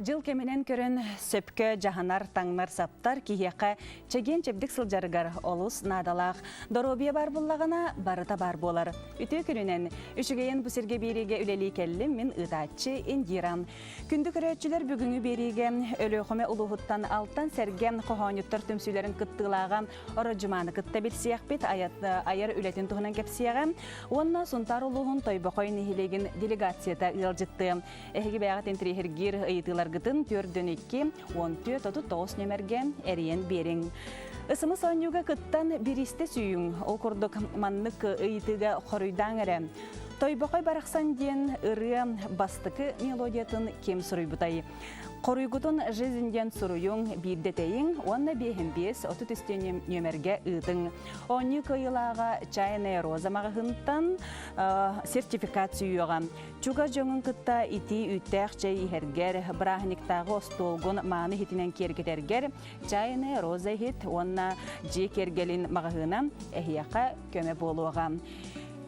Дьыл кэминэн көрөн сөпкө дьаһанар, таҥнар, саптар киһиэхэ чэгиэн-чэбдик сылдьарыгар олус наадалаах. Доруобуйа баар буллаҕына, барыта баар буолар. Үтүө күнүнэн, үчүгэйин бу сиргэ биэриигэ үлэлии кэллим мин ыытааччы Индира. Күндү көрөөччүлэр бүгүҥҥү биэриигэ Өлүөхүмэ улууһуттан Алтан Сэргэ хоһоонньуттар түмсүүлэрин кыттыылааҕа Ородьумааны кытта билсиэхпит, айар үлэтин туһунан кэпсиэҕэ уонна Сунтаар улууһун Тойбохой нэһилиэгин делегацията ыалдьыттыа. Эһиги бэйэҕит интириэһиргиир ыйытыыларгытын 4-2 14 39 нүөмэргэ эрийэн биэриҥ. СМС оонньууга кыттан бириистэ сүүйүҥ. Ол курдук маннык ыйытыыга хоруйдааҥ эрэ. Тойбохой барахсан диэн ырыа бастакы мелодиятын ким суруйбутай? Хоруйгутун «Жизнь» диэн суруйуҥ, биирдэ тэйиҥ уонна биэһин биэс 33 нүөмэргэ ыытыҥ. Оонньуу кыайыылааҕа «Чайная роза» маҕаһыынтан сертификат сүүйүөҕэ. Чугас дьоҥун кытта итии үүттээх чэй иһэргэр, бырааһынньыктааҕы остуолгун мааны иһитинэн киэргэтэргэр чайная роза иһит уонна дьиэ киэргэлин маҕаһыына эһиэхэ көмө буолуоҕа.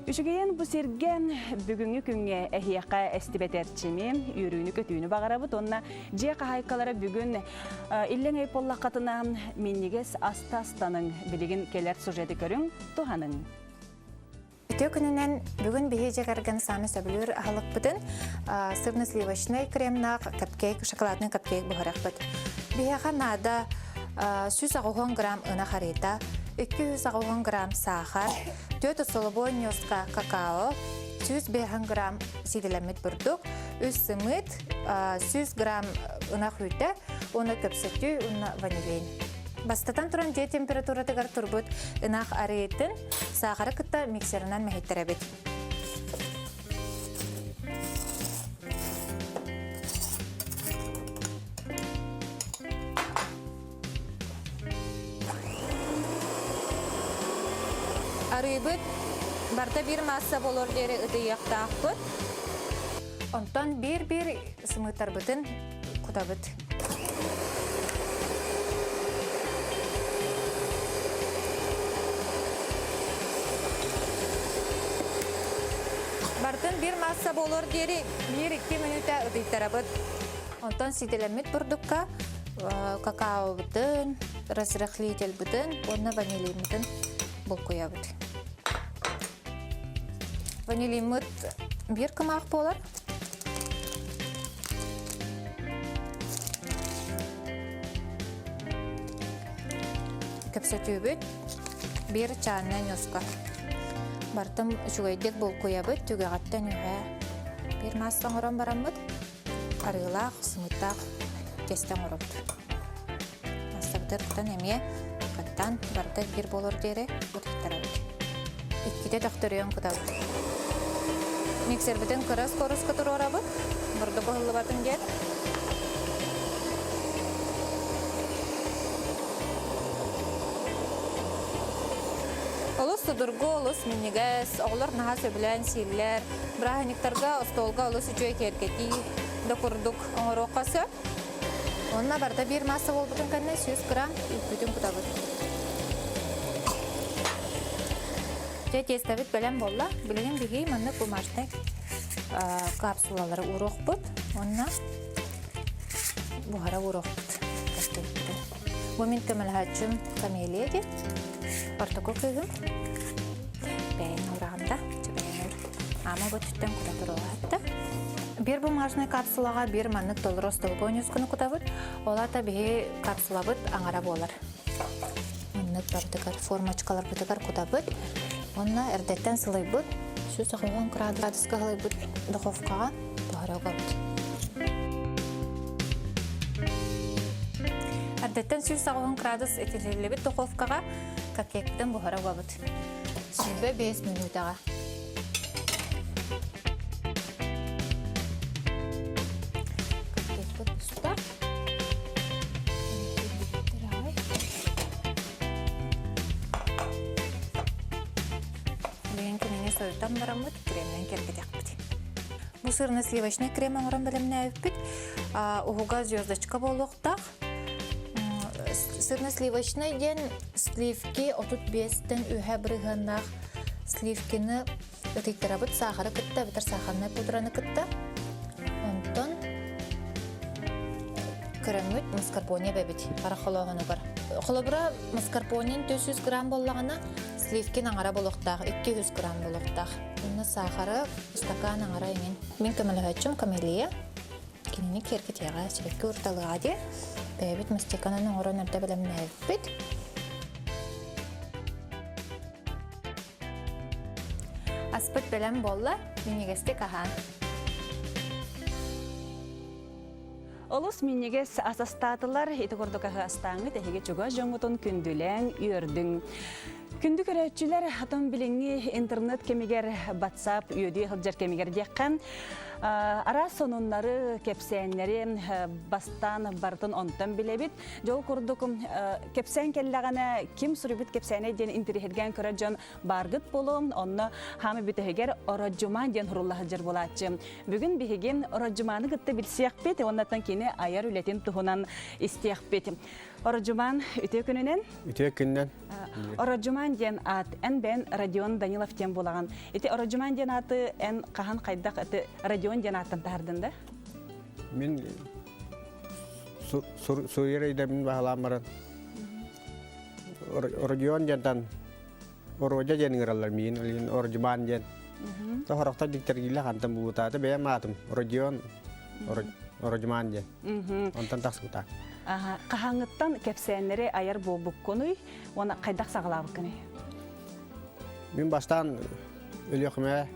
Үчүгэйин бу сиргэ бүгүҥҥү күҥҥэ эһиэхэ эстибэт эрчими, үөрүүнү-көтүүнү баҕарабыт уонна дьиэ хаһаайкалара бүгүн иллэҥ өй буоллаххытына минньигэс аста астаныҥ, билигин кэлэр сюжеты көрүҥ, туһаныҥ. Үтүө күнүнэн бүгүн биһи дьиэ кэргэн саамай сөбүлүүр аһылыкпытын сырно-сливочнай кремнаах капкейк, шоколадный капкейк буһарыахпыт. Биһиэхэ наада 180 грамм ынах арыыта, 280 грамм саахар, 4 остолобуой ньуоска какао, 105 грамм сиидэлэммит бурдук, 3 сымыыт, 100 грамм ынах үүтэ уонна көпсөтүү уонна ванилин. Бастатан туран дьиэ температуратыгар турбут ынах арыытын Саахары кытта миксерынан мэһиттэрэбит. Арыыбыт барыта биир маасса болор диэри ытыйыахтаахпыт. Онтон биир-биир сымыыттарбытын кутабыт. Бартын биир маасса буолуор диэри биир-икки мүнүүтэ ытыйтарабыт. Онтон сиидэлэммит бурдукка какаобытын, разрыхлительбытын уонна ванилиммытын булкуйабыт. Ванилиммыт биир кымаах буолар. Кэпсэтүүбүт биир чааннай ньуоска. Бартым үчүгэйдик булкуйабыт, түгэҕиттэн үһэ биир маасса оҥорон бараммыт, арыылаах, сымыыттаах тиэстэ оҥоробут. Массабытыгар кутан эмиэ хаттаан барыта биир буолуор диэри утуйтарабыт. Иккитэ төхтөрүйэн кутабыт. Миксербитин кыра скороска туруорабыт, бурдук ыһыллыбатын диэн. Олус судургу, олус минньигэс, оҕолор наһаа сөбүлээн сииллэр. Бырааһынньыктарга остуолга олус үчүгэй киэргэтии да курдук оҥоруохха сөп. Онно барыта биир маасса буолбутун кэннэ 100 грамм үүппүтүн кутабыт. Дьэ, тиэстэбит бэлэм буолла. Билигин биһиги маннык бумажнай капсулалары ууруохпут уонна буһара ууруохпут. Бу мин көмөлөһөөччүм Камелия диэн. Ортоку кыыһым. Бэйэн уураҕында, чэбэйэн Аама бу өттүттэн кута туруоҕа Биир бумажный капсулаҕа биир маннык толору остолобуой ньуосканы кутабыт. Ол аата биһи капсулабыт аҥара буолар. Маннык барытыгар формочкаларбытыгар кутабыт. Уонна эрдэттэн сылыйбыт 190 градуска сылыйбыт духовкаҕа буһара угабыт. Эрдэттэн 190 градус ититиллибит духовкаҕа капкейктан буһара угабыт. 25 мүнүүтэҕэ. Капкейкпыт буста. Билигин кинини сойутан бараммыт кремнэн кэргитэхпит. Бу сырно-сливочный крем оҥорон бэлэмнээбиппит. Уһуга звездочка буолуохтаах. Сырно-сливочный диэн сливки 35-тэн үһэ бырыһыаннаах сливкины ытыйтарабыт саахары кытта эбэтэр сахарнай пудраны кытта. Онтон Көрөммүт маскарпоне эбэбит харах холооһунугар. Холобура, маскарпонен 400 грамм буоллаҕына, сливкин аҥара буолуохтаах, 200 грамм буолуохтаах. Уонна саахары стакан аҥара иҥин. Мин көмөлөһөөччүм Камелия. Кинини киэргэтиэҕэ, сибэкки урталыаҕа дии. Бэйэбит мастиканан оҥорон эрдэ бэлэмнээбиппит. Аспыт бэлэм буолла, минньигэстик аһаан. Олус минньигэс ас астаатылар, ити курдук аһы астааҥҥыт эһиги чугас дьоҥҥутун күндүлээҥ, үөрдүҥ. Күндү көрөөччүлэр, атом билиҥҥи интернет кэмигэр WhatsApp үөдүйэ сылдьар кэмигэр диэххэ, араас сонуннары, кэпсээннэри бастаан барытын онтон билэбит. Дьол курдук кэпсээн кэллэҕинэ ким суруйбут кэпсээнэй диэн интириэһиргээн көрөр дьон бааргыт буолуо, онно хаамы бүтэһигэр Ородьумаан диэн сурулла сылдьар буолааччы. Бүгүн биһиги Ородьумааны кытта билсиэхпит уоннаттан кини айар үлэтин туһунан истиэхпит. Ородьумаан үтүө күнүнэн. Үтүө күнүнэн. Ородьумаан диэн аат эн бэйэн Родион Данилов диэн буолаҕын. Ити Ородьумаан диэн ааты эн хаһан хайдах ити Родион диэн ааттан таһардын да? Мин суруйар идэбин баһылаан баран Родион диэнтэн Ородьа диэн ыҥыраллар миин, илин Ордьумаан диэн. Тоһорохтор диктэргиилэ хантан булбутаата бэйэм аатым Родион Ородьумаан диэн. Онтон тахсыбыта. Хаһааҥҥыттан кэпсээннэри айар буолбуккунуй уонна хайдах саҕалаабыккыный? Мин бастаан Өлүөхүмэ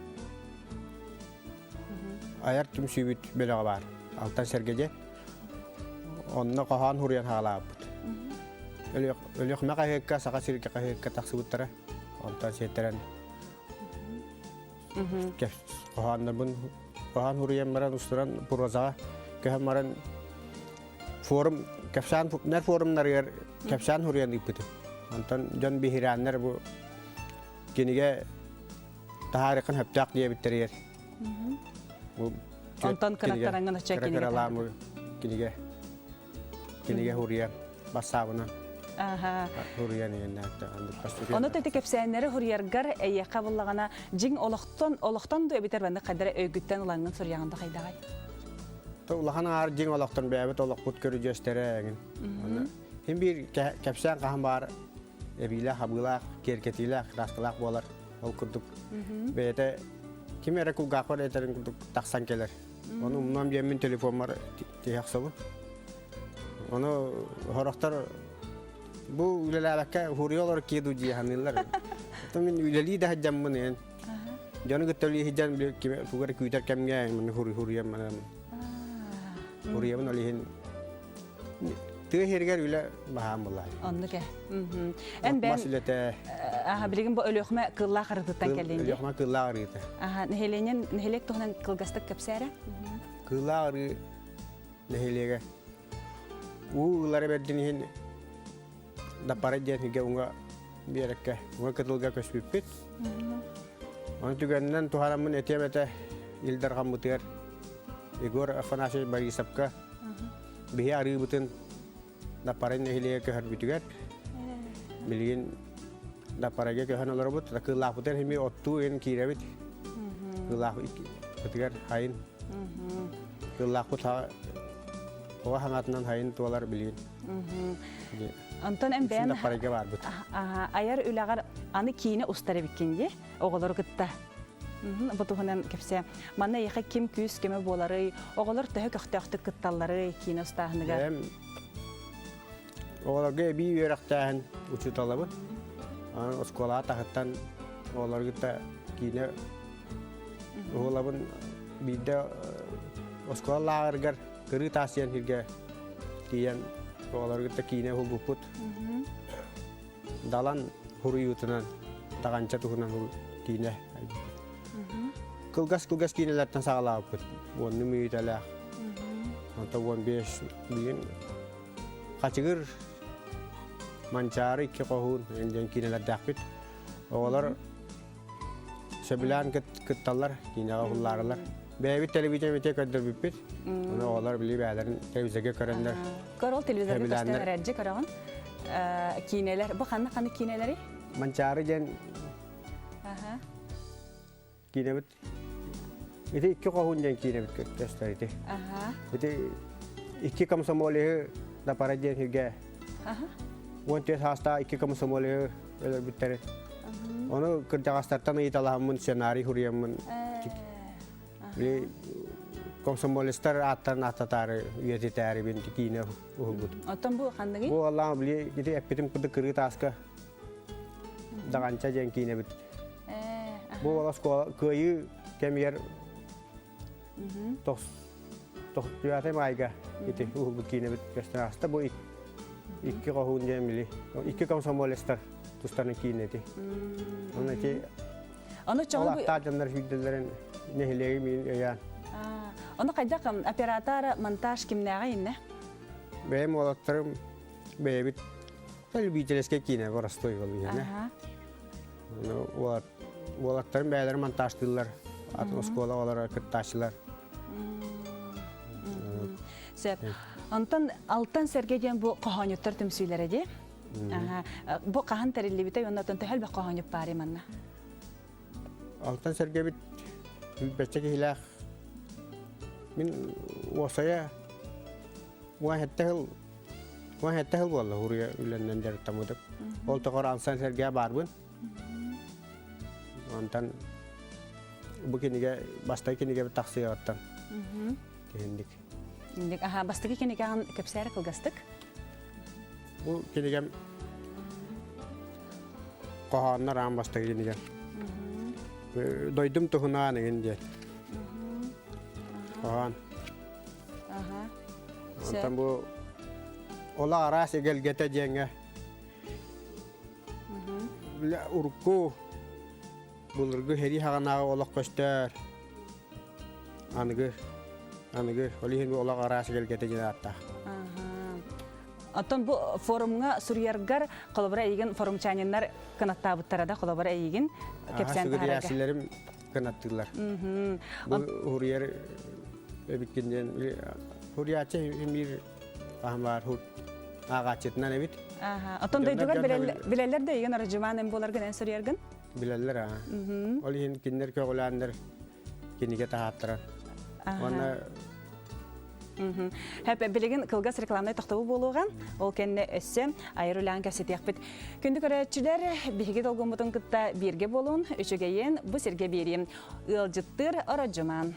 айар түмсүүбүт бөлөҕө баар. Алтан Сэргэдьэ. Онно хоһоон хуруйан хаалаабыт. Өлүөхүмэ хаһыакка, Саха сиргэ хаһыакка тахсыбыттара. Онтон сиэттэрэн хоһооннорбун хоһоон хуруйан баран устуран прозаҕа көһөн баран форум кэпсээн нэр форумнарыгар кэпсээн хуруйан ыыппытым. Онтон дьон биһирээннэр бу кинигэ таһаарыаххын сөптөөх диэбиттэригэр Онтон кынаттараҥҥын оччо кинигэ кинигэ кинигэ хуруйан бассаабынан хуруйан Ону тэти кэпсээннэри хуруйаргар эйиэхэ буллаҕына дьиҥ олохтон олохтон ду эбитэр маннык хайдара өйгүттэн ылаҥҥын суруйаҕын да хайдаҕай? Улахан аар дьиҥ олохтон бэйэбит олохпут көрүдьүөстэрэ эҥин. Хин биир кэпсээн хаһан баар эбиилээх, абыылаах, киэргэтиилээх, кырааскалаах буолар. Ол курдук бэйэтэ ким эрэ кулгаахпар этэрин курдук тахсан кэлэр. Ону умнуом диэммин телефоммар тиһэ охсобун. Ону сорохтор бу үлэлээбэккэ хуруйа олорор киһи дуу дии саныыллар. Оттон мин үлэлии да сылдьаммын эн. Дьону кытта үлэлии сылдьан тугу эрэ күүтэр кэмҥэ маны хуруйам хуруйабын ол иһин Тыа сиригэр үлэ баһаам буолла. Оннук ээ. Эн бэйэҥ Мас үлэтэ. Аха, билигин бу Өлүөхүмэ Кыыллаах арыытыттан кэллиҥ дии. Өлүөхүмэ Кыыллаах арыыта. Аха, нэһилиэнньэн нэһилиэк туһунан кылгастык кэпсээрэ. Кыыллаах арыы нэһилиэгэ уу ылара бэрдин иһин Даппара диэн сиргэ уҥа биэрэккэ, уҥа кытылга көспүппүт. Ону түгэнинэн туһанаммын этиэм этэ Ил Дархаммытыгар Егор Афанасьевич Борисовка Биһи арыыбытын Даппарай нэһилиэгэ көһөрбүтүгэр билигин Даппарайга көһөн олоробут. Кыыллаахпытын эмиэ оттуу эн киирэбит. Кыыллаахпытыгар хайын. Кыыллаахпыт оҕо хаҥатынан хайын туолар билигин. Онтон эн бэйэн Даппарайга барбыт. Айар үлэҕэр аны киинэ устар эбиккин дии оҕолору кытта. Бу туһунан кэпсээ. Манна эйиэхэ ким күүс-көмө буоларый, оҕолор төһө көхтөөхтүк кытталларый киинэ устааһыныгар? Бэйэм оҕолорго эбии үөрэхтээһин учууталабын. Онон оскуолаҕа таһыттан оҕолору кытта киинэ уһулабын. Биирдэ оскуола лааҕырыгар кырыы таас диэн сиргэ тиийэн оҕолору кытта киинэ уһулбуппут. Далан хуруйуутунан Таҕанча туһунан киинэ Кылгас-кылгас киинэлэртэн саҕалаабыппыт. Уонну мүнүүтэлээх. Онто 15 билигин Хачыгыр Манчаары икки хоһуун диэн киинэлэрдээхпит. Оҕолор сөбүлээн кытталлар, киинэҕэ уһуллаарылар. Бэйэбит телевидение эмитэ көрдөрбүппүт. Ону оҕолор били бэйэлэрин телевизорга көрөннөр. Көр ол телевизорга көстөн эрэрдьи көрөҕүн. Киинэлэр. Бу ханна ханна киинэлэрий? Манчаары диэн киинэбит. Ити икки хоһуун диэн киинэбит көстөр ити. Ити. Икки комсомолеһы Дапара диэн сиргэ 14 саастаах икки комсомолеһы өлөрбүттэрин. Ону кырдьаҕастартан ыйыталаһаммын сценарий суруйаммын били комсомолецтар ааттарын ааттатаары үйэтитээрибин киинэ уһулбут. Оттон бу ханныгый? Бу Аллаах били ити эппитим курдук кырыы тааска Даҕанча диэн киинэбит. Бу оскуола кыайыы кэмигэр Тохтуятай маайга ити уһулбут киинэбит көстөн ааста. Бу икки хоһуун диэн били икки комсомолецтар тустарын киинэ ити. Оны ити Ону ол аттаах дьоннор сүүрдэллэрин нэһилиэги миин өйөөн. Ону хайдах оператор монтаж кимнээҕэ иннэ? Бэйэм уолаттарым бэйэбит любительскэй киинэ боростуой ол иһинэ. Уолаттарым бэйэлэрин монтажтыыллар, атын оскуола оҕолоро кыттааччылар. Сөп. Онтон Алтан Сэргэ диэн бу хоһоонньуттар түмсүүлэрэ дии. Бу хаһан тэриллибитэ уонна оттон төһө элбэх хоһоонньут баарый манна? Алтан Сэргэбит бэччэ киһилээх мин уосайа 17 сыл 17 сыл буолла уруйа үлэннэн дьарыктаммытым. Ол тоҕор Алтан Сэргэ баарбын. Онтон бу кинигэ бастакы кинигэбит тахсыаҕыттан тиһинник. Инник аха бастакы кинигэҕин кэпсээри кылгастык. Бу кинигэм хоһооннор аан бастакы кинигэм. Дойдум туһунаан игин диэн. Хоһоон. Онтон бу ола араас эгэлгэтэ диэҥҥэ урукку былыргы сэрии саҕанааҕы олох көстөр. Аныгы аныгы ол иһин олох араас эгэлгэтэ диэн ааттаах. Оттон бу форумҥа суруйаргар холобура эйигин форумчаниннар кынаттаабыттара да холобура эйигин кэпсээн таһаарарга. Сүгүрүйээччилэрим кынаттыыллар. Бу уруйар эбиккин диэн суруйааччы биир аһымаар ааҕааччытынан эбит. Оттон дойдугар билэллэр да эйигин Ражиман эм буоларгын эн суруйаргын? Билэллэр аа. Ол иһин кинилэр көҕүлээннэр кинигэ таһааттаран. Уонна Хэп билигин кылгас рекламнай тохтобул буолуоҕа. Ол кэннэ өссө айар үлээн кэпсэтиэхпит. Күндү көрөөччүлэр, биһиги долгуммутун кытта бииргэ буолун, үчүгэйин бу сиргэ биэриим. Ыалдьыттыыр Ородьумаан.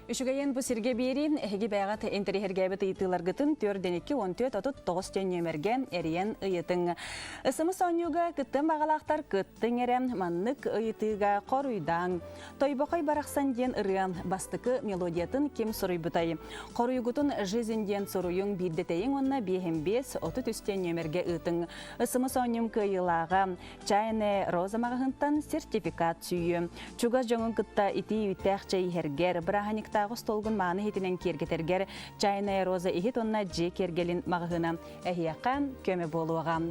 Үчүгэйин бу сиргэ биэриин эһиги бэйэҕит интэриэһиргээбит ыйытыыларгытын 4 2 14 39 диэн нүөмэргэ эрийэн ыйытыҥ. СМС оонньууга кыттыан баҕалаахтар кыттыҥ эрэ маннык ыйытыыга хоруйдааҥ. Тойбохой барахсан диэн ырыа бастакы мелодиятын ким суруйбутай? Хоруйгутун «Жизнь» диэн суруйуҥ биирдэтэйиҥ уонна биэһин биэс 33 диэн нүөмэргэ ыытыҥ. СМС оонньуум кыайыылааҕа Чайная роза маҕаһыынтан сертификат сүүйүө. Чугас дьоҥун кытта итии үүттээх чэй иһэргэр, бырааһынньыктааҕы остуолгун мааны иһитинэн киэргэтэргэр Чайная роза иһит уонна дьиэ киэргэлин маҕаһыына эһиэхэ көмө буолуоҕа.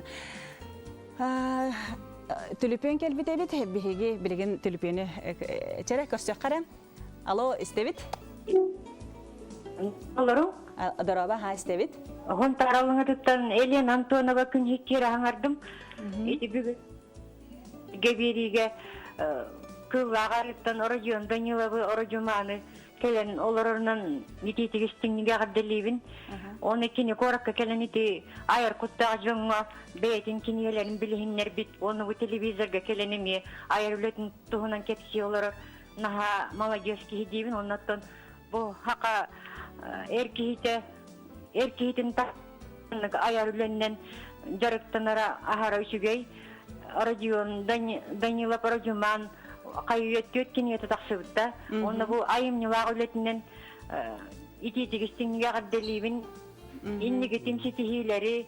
Түлүпүөн кэлбит эбит. Биһиги билигин түлүпүөнү чэрэ көрсөххө эрэ. Алло, истэбит? Олору? Дороба, ха истэбит. Оһон таралыңытыттан Елена Антонова күн хиккир аһаңардым. Ити бүгүн гэбириге кыллааҕарыттан Ородьуон Даниловы Ородьумааны кэлэн олорорунан итиитигистиҥнигэ эҕэрдэлиибин. Оны кини куоракка кэлэн ити айар куттаах дьоҥҥо бэйэтин кинигэлэрин билиһиннэрбит, уонна бу телевизорга кэлэн эмиэ айар үлэтин туһунан кэпсии олорор наһаа маладьыас киһи диибин. Оннуттан бу хака эр киһитэ эр киһитин айар үлэннэн дьарыктанара аһара үчүгэй. Родион Данилов Родиман хайыйа түөрт кинигэтэ тахсыбыта. Онно бу айымньылаах үлэтинэн итиитигистиҥҥэ эҕэрдэлиибин. Инникитин ситиһиилэри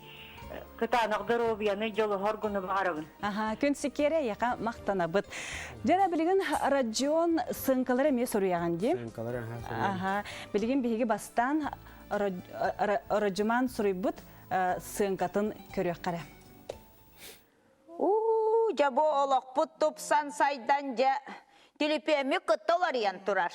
кытаанах доруобуйаны дьолуһар гуну баҕарабын. Аха, күн сикиэрэ яха махтанабыт. Дьэ, билигин Родион сыҥкалары эмиэ суруйаҕын дии. Сыҥкалары, аха, Аха, билигин биһиги бастаан Родьуман суруйбут сыаҥкатын көрүөххэ эрэ. Уу, дьэ бу олохпут тупсан сайдан дьэ, түлүпүөммүт кытта уларыйан турар.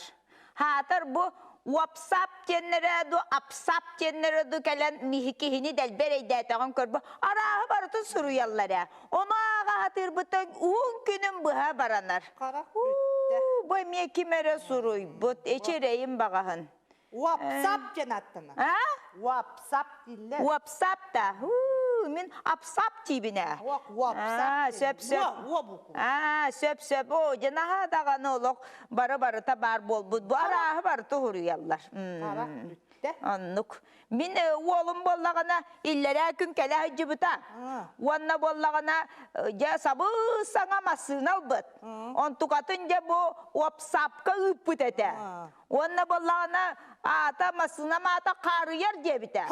Хаатар бу Уапсап диэннэрэ ду, апсап диэннэрэ ду кэлэн киһини дэлби эрэйдээтэҕин көрбө. Арааһы барытын суруйаллар ээ. Ону ааҕа сатыырбыттан уһун күнүм быһа баранар. Харах бүттэ. Бу эмиэ ким эрэ суруйбут, эчи эрэйим баҕаһын. Уапсап диэн аттана. А? Уапсап дииллэр. Уапсап да. Мин апсап диибин ээ. Уок уапсап. Сөп сөп. Уо буку. Аа, сөп сөп. Оо, дьэ наһаа даҕаны олох бары барыта баар буолбут. Бу арааһы барыта уһуруйаллар. Харах бүттэ. Оннук. Мин уолум буоллаҕына иллэрээ күн кэлэ сылдьыбыта. Уонна буоллаҕына дьэ сабыс саҥа массыына ылбыт. Онтукатын дьэ бу уопсапка ыыппыт этэ. Уонна буоллаҕына аата массыынам аата хаарыйар диэбитэ.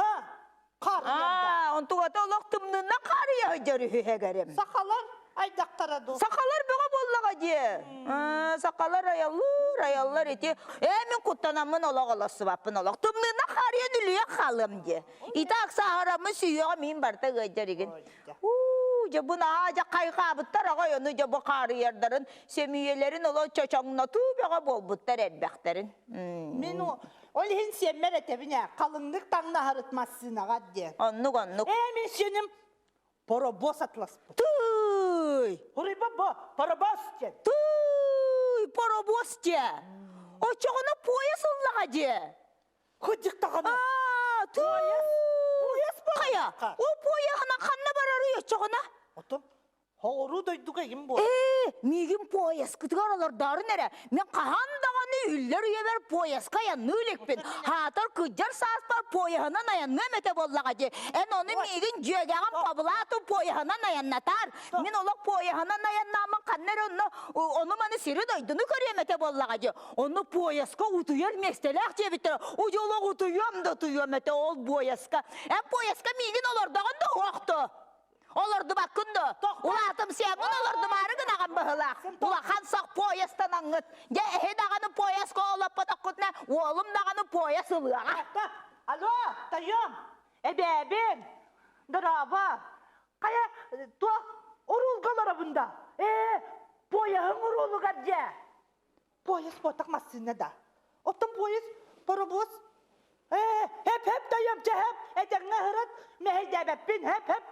Хаарыйар Онтугата олох тымныынан хаарыйа сылдьар үһү эгэрим. Сахалар айдахтара дуу? Сахалар бөҕө буоллаҕа дии. Сахалар айаллар, айаллар ити. Ээ мин куттанаммын олох олоссубаппын олох. Тымныынан хаарыйан үлүйэн хаалыам дии. Итак сааһыраммын сүһүөҕэ миин барыта ыалдьар игин. Уу, дьэ бу наһаа дьэ хайҕаабыттар аҕай ону дьэ бу хаарыйардарын сөмүйэлэрин олох чочоҥнотуу бөҕө буолбуттар элбэхтэрин. Мин ол иһин сиэммэр этэбин ээ, халыҥнык таҥнаһарыт массыынаҕа диэн. Оннук оннук. Ээ мин сиэним паровоз атласпыт. Тыый! Хоруйба бо, паровоз диэн. Тыый, паровоз диэ. Оччоҕуна поезд ыллаҕа диэ. Кырдьык даҕаны. Аа, Поезд, поезд Хайа, буолуохха. ол поеһынан ханна барарый оччоҕуна? Отон Хоҕуруу дойдуга ким буолар? Ээ, миигин поездкытыгар олордоорун эрэ. Мин хаһан даҕаны үллэр үйэбэр поездка айанныы иликпин. Хаатар кырдьар сааспар поеһынан айанныам этэ буоллаҕа дии. Эн ону миигин дьүөгэҕим Павлату поеһынан айаннатаар. Мин олох поеһынан айаннааммын ханна эрэ онно ону-маны сири-дойдуну көрүөм этэ буоллаҕа дии. Онно поездка утуйар миэстэлээх диэбиттэрэ. Удьу олох утуйуом да утуйуом этэ ол поездка. Эн поездка миигин олордоҕун да уохту. Олордубаккын да? Улаатым сиэҥҥин олордумаары гынаҕын быһылаах. Улахан сах поезтанаҥҥыт. Дьэ эһи даҕаны поезка олоппотоххутуна уолум даҕаны поезд ылыаҕа. Алло, тойон, эбээбин, дорообо. Хайа, туох уруулга олоробун да? Ээ, поеһыҥ уруулугар дьэ. Поезд буотах массыына да. Оттон поезд, паровоз Ээ, хэп-хэп тойом, чэ хэп, этэҥҥэ ыһырат, мэһэйдээбэппин, хэп-хэп.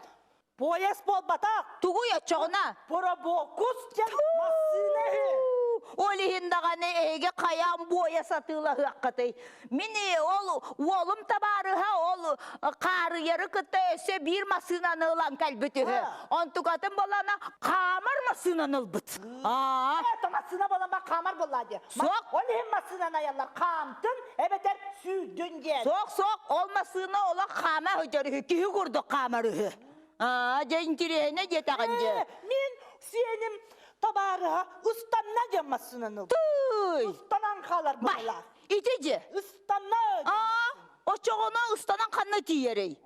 Поезд буолбатах. Тугуй оччоҕуна? Паровоз диэн массыына үһү. Ол иһин даҕаны эһиги хайаан буойа сатыылаһыаххытый? Мин ол уолум табаарыһа ол хаарыйары кытта өссө биир массыынаны ылан кэлбит үһү. Онтукатын буолана хаамар массыынаны ылбыт. Аа. Это массыына буолан хаамар буолла дии. Суох. Ол иһин массыынаны айаллар хаамтын эбэтэр сүүрдүн диэн. Суох, суох, ол массыына олох хаама сылдьар үһү, киһи курдук хаамар үһү. Аа, дьэ интириэһинэ диэтэҕин дьэ. Мин сиэним табаарыһа ыстанна диэн массыынаны ылбыт. Тыый! Ыстанан хаалар быһыылаах. Ити дьэ. Ыстанна. Аа, оччоҕуна ыстанан ханна тиийэрий?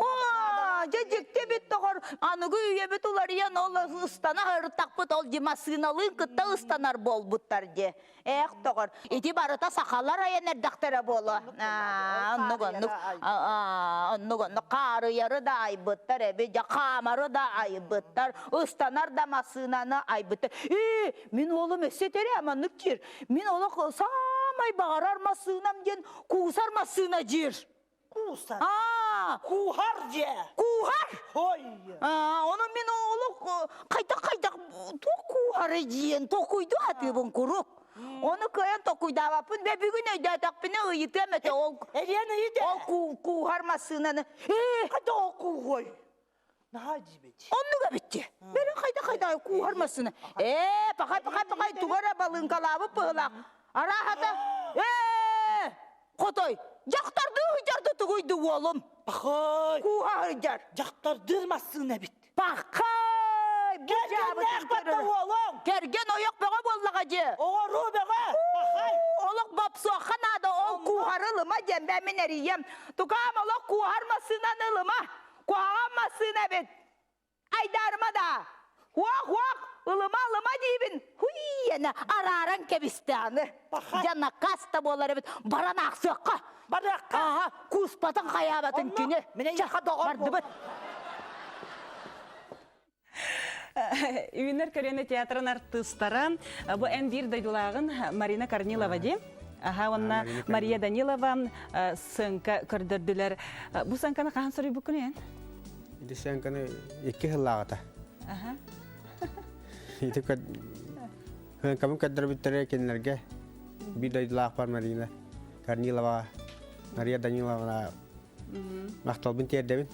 Оо, дьэ дьикти эбит доҕор, аныгы үйэбит уларыйан ол ыстана ыртахпыт ол дьи массыыналыын кытта ыстанар буолбуттар дьи. Ээх доҕор, ити барыта сахалар айан эрдэхтэрэ буолуо. Оннук оннук, оннук оннук хаарыйары да айбыттар эбит, дьэ хаамары да айбыттар, ыстанар да массыынаны айбыттар. Ээ, мин уолум өссө этэрэ маннык диир. Мин олох саамай баҕарар массыынам диэн куусар массыына диир. Куусар. Аа! Кууһар дьэ. Кууһар? Ой. Аа, ону мин олох хайдах-хайдах туох кууһары диэн токуйду атыыбын курук. Ону кыайан токуйдаабаппын. Бэ бүгүн өйдөөтөхпүнэ ыйытыам этэ ол Эриэн ыйыт ол кууһар массыынаны. Ээ, Хайда ол кууһуой? Наһаа дьиибэт. Оннук эбитти. Бэрин хайда-хайда кууһар массыына. Ээ, пахай-пахай-пахай тугу эрэ балыыҥкалаабыт быһыылаах. Арааһата, ээ, хотой, дьахтардыы сылдьарды тугуйду уолум. Пахай. Кууһа сылдьар. Дьахтардыыр массыына эбит. Пахай! Кэргэннээх батта уолуҥ. Кэргэн ойох бөҕө буоллаҕа дьэ. Оҕоруу бөҕө. Пахай. Олох бопсуохха наада, ол кууһары ылыма диэн бэ мин эрийиэм. Тукаам олох кууһар массыынаны ылыма. Куһаҕан массыына эбит. Айдаарыма да. Хуах-хуах, ылыма-ылыма диибин. Хуйена арааран кэбистэ аны. Дьэ накаас да буолар эбит. Баран аахсыахха. Барыахха. Ааһа, кууспатын хайаабатын кини. Минэ доҕор бардыбыт. Үүнэр көлүөнэ театрын артыыстара бу эн биир дойдулааҕын Марина Корнилова дии. Аха, уонна Мария Данилова сыаҥка көрдөрдүлэр. Бу сыаҥканы хаһан суруйбуккун эн? Ити сыаҥканы икки сыллааҕыта. Аха. Ити сыаҥкабын көрдөрбүттэрэ кинилэргэ биир дойдулаахпар Марина Корнилова, Мария Даниловна Махталбын тиэрдэбин.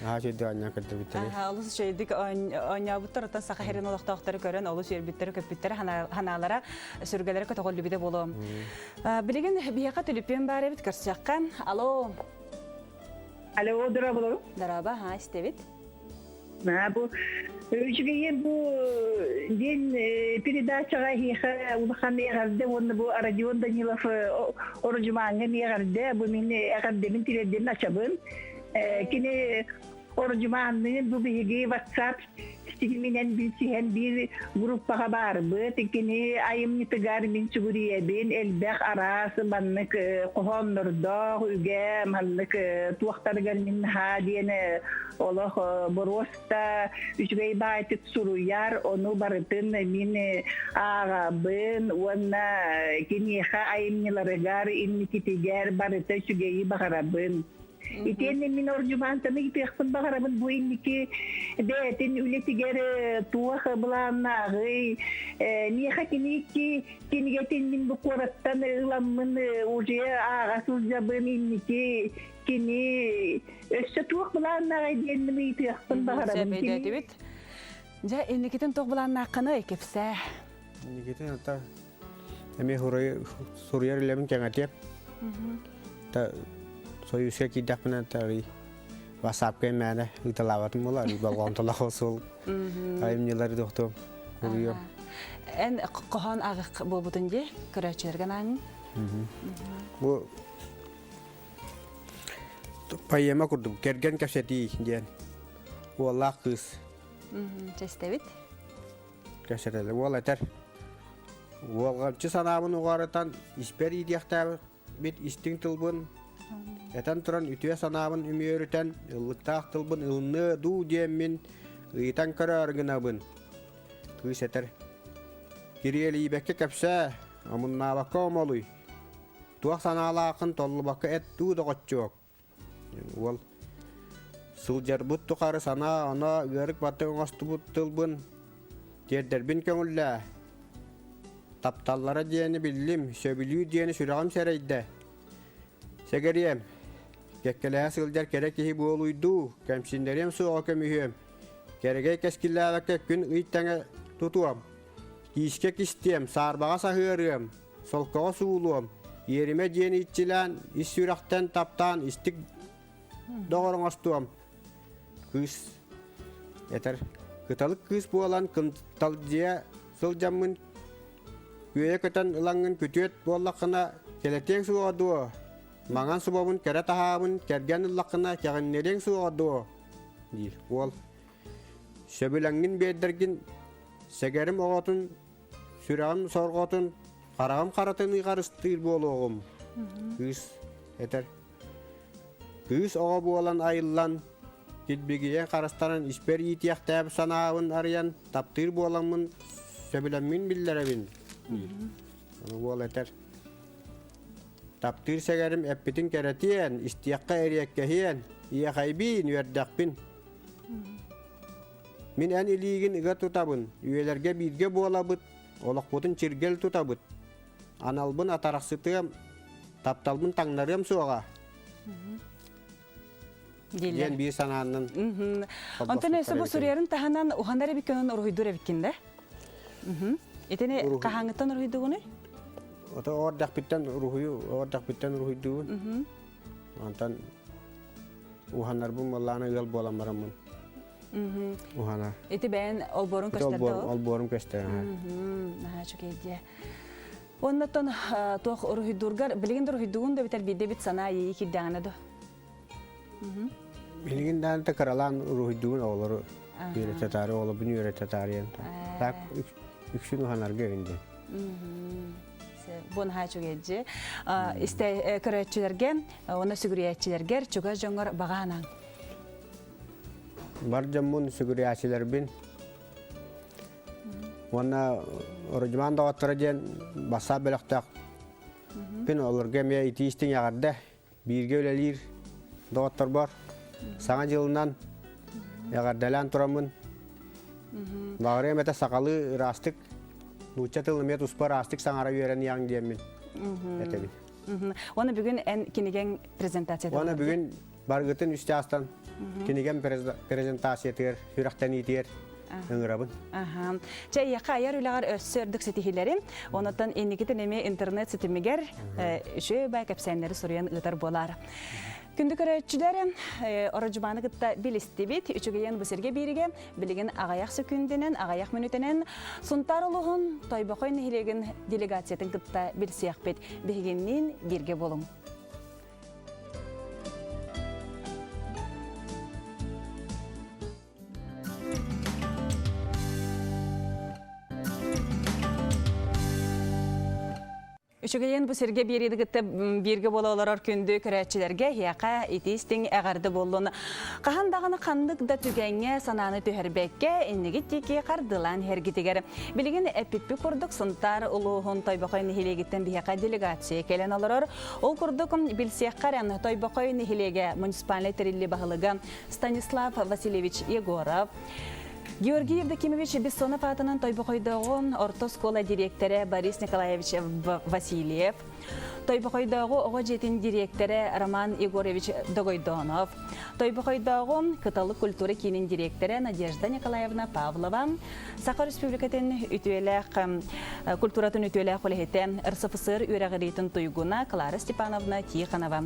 Наһаа үчүгэйдик оонньоон көрдөрбүттэрэ. Олус үчүгэйдик оонньообуттар, оттон Саха сирин олохтоохтору көрөн олус үөрбүттэрэ, көппүттэрэ, ханаалара, сүргэлэрэ көтөҕүллүбүтэ буолуо. Билигин биһиэхэ түлүпүөн баар эбит, көрсүөххэ. Алло. Алло, дорооболору. Дорообо, ха, истэбит. Бу үчүгэйин бу диэн передачаҕа эһиэхэ улахан эҕэрдэ уонна бу Родион Данилов ородьумааҥҥа эмиэ эҕэрдэ бу мин эҕэрдэбин тириэрдэрин ачабын кини ородьумаанныын бу биһиги WhatsApp ситиминэн билсиһэн биир группаҕа баарбыт кини айымньытыгар мин сүгүрүйэбин элбэх араас маннык хоһооннордоох үгэ маннык туохтарыгар мин наһаа диэн олох боруоста үчүгэй баайтык суруйар, ону барытын мин ааҕабын уонна киниэхэ айымньыларыгар, инникитигэр барыта үчүгэйи баҕарабын. Итиэннэ мин ордьумаантаны ыытыахпын баҕарабын бу инники бэйэтин үлэтигэр туох былааннааҕый, миэхэ кини икки кинигэтин мин бу куораттан ыламмын уже ааҕа сылдьабын инники кини өссө туох былааннааҕый диэн ыйытыахпын баҕарабын. Сөп өйдөөтүбүт. Дьэ, инникитин туох былааннааххыный, кэпсээ. Инникитин ата эмиэ суруйар үлэбин кэҥэтиэм. Та Союзка киирдэхпинэ тарый WhatsApp-ка мээнэ ыыталаабатым буолар, болҕомтолоох суол айымньылары дохтуом, суруйуом. Эн хоһоон ааҕых буолбутун дии, көрөөччүлэргэ анаан. Бу Поэма курдук кэргэн кэпсэтии диэн уоллаах кыыс. Чэстэбит. Кэпсэтэллэр. Уол этэр. Уолҕамчы санаабын уҕарытан испэр иитиэхтээбит истиҥ тылбын этэн туран үтүө санаабын үмүөрүтэн ыллыктаах тылбын ылыныа дуу диэммин ыйытан көрөөр гынабын. Кыыс этэр. Кириэлийбэккэ кэпсээ, омуннаабакка омолуй. Туох санаалааххын толлубакка эт дуу доҕоччуок? Уол сылдьарбыт тухары санаа оно ыарык баттык оҥостубут тылбын тиэрдэрбин көҥүллээ. Тапталлара диэни биллим, сөбүлүү диэни сүрэҕим сэрэйдэ. Сэгэриэм, кэккэлэһэ сылдьар кэрэ киһи буолуйдуу, кэмсиннэриэм суоҕа көмүһүөм. Кэрэгэй кэскиллээбэккэ күн ый тэҥэ тутуом. Киискэ кистиэм, саарбаҕа саһыарыам, солкоҕо суулуом, иэримэ диэн иччилээн, ис сүрэхтэн таптаан истик доҕор оҥостуом. Кыыс этэр, кыталык кыыс буолан кынталдьыйа сылдьаммын күөйэ көтөн ылаҥҥын күтүөт буоллаххына кэлэтиэҥ суоҕа дуо? Маҥан субабын кэрэ таһаабын кэргэн ыллаххына кэҕиннэриэҥ суоҕа дуо? диир уол. Сөбүлэҥҥин биэрдэргин сэгэрим оҕотун Сүрэҕим сорҕотун, хараҕым харатын ыйҕарыстыыр буолуоҕум. Кыыс этэр. Кыыс оҕо буолан айыллан, килбигийэн харыстанан испэр иитиэхтээбит санаабын арыйан, таптыыр буоламмын сөбүлэммин биллэрэбин. Ону уол этэр. Таптыыр сэгэрим эппитин кэрэтиэн, истиэххэ эриэккэһиэн, иэхэйбиин үөрдэхпин. Мин эн илиигин ыга тутабын, үйэлэргэ бииргэ буолабыт, олохпутун чиргэл тутабыт. Аналбын атарахсытыам, тапталбын таҥнарыам суоҕа. Диэн биир санааннан Онтон өссө бу суруйарын таһынан уһанар эбиккин уруһуйдуур эбиккин да? Итини хаһааҥҥыттан уруһуйдугунуй? Ото оордахпыттан уруһуйу, оордахпыттан уруһуйдуубун. Онтон уһанарбын буоллаана ыал буолан бараммын. Уһана. Ити бэйэн олбуорун көстөр да Олбуорум көстөр. Наһаа үчүгэй дии. Оннотон туох уруһуйдуургар билигин да уруһуйдугун да битэр биирдэ бит санаа иэйии киирдэҕинэ до. Билигин даҕаны да кыралаан уруһуйдугун оҕолору үөрэтэ таары, оҕолорбун үөрэтэ таарыйан. Так үксүн уһанарга эбин диэн. Бу наһаа үчүгэйдьи. Истэ көрөөччүлэргэ, уонна сүгүрүйээччилэргэр чугас дьоҥҥор баҕа анаҥ. Бар дьоммун сүгүрүйээччилэрбин. Уонна Ородьумаан доҕотторо диэн бассаап бөлөхтөөх Пин олорго эмиэ итии-истиҥ эҕэрдэ бииргэ үлэлиир доҕотторбор Саҥа дьылынан эҕэрдэлээн тураммын баҕарыам этэ сахалыы ыраастык нуучча тылын эмиэ туспа ыраастык саҥара үөрэниэҕиҥ диэммин этэбин. Уонна бүгүн эн кинигэҥ презентацията Уонна бүгүн баргытын үс чаастан кинигэм презентациятыгар, сүрэхтэниитигэр ыҥырабын. Чэ, эйиэхэ айар үлэҕэр өссө үрдүк ситиһиилэри, онуттан инникитин эмиэ интернет ситимигэр үчүгэй бай кэпсээннэри суруйан ыытар буолаар. Күндү көрөөччүлэр, Ородьумааны кытта билистибит. Үчүгэйэн бу сиргэ бииригэ билигин аҕыйах сөкүүндэнэн, аҕыйах мүнүүтэнэн Сунтаар улууһун Тойбохой нэһилиэгин делегациятын кытта билсиэхпит. Биһигинниин бииргэ буолуҥ. Үчүгэйин бу сиргэ биэриини кытта бииргэ буола олорор күндү көрөөччүлэргэ эһиэхэ итии-истиҥ эҕэрдэ буоллун. Хаһан даҕаны ханнык да түгэҥҥэ санааны түһэрбэккэ, иннигит диэки хардылаан иһэргитигэр. Билигин эппиппит курдук Сунтаар улууһун Тойбохой нэһилиэгиттэн биһиэхэ делегация кэлэн олорор. Ол курдук билсиэххэ эрэ Тойбохой нэһилиэгэ муниципальнай тэриллии баһылыга Станислав Васильевич Егоров, Георгий Евдокимович Бессонов аатынан Тойбохойдооҕу орто оскуола дириэктэрэ Борис Николаевич Васильев, Тойбохойдооҕу оҕо дьиэтин дириэктэрэ Роман Егорович Догойдонов, Тойбохойдооҕу Кыталык культура киинин дириэктэрэ Надежда Николаевна Павлова, Саха Республикатын үтүөлээх культуратын үтүөлээх үлэһитэ, РСФСР үөрэҕириитин туйгуна Клара Степановна Тихонова.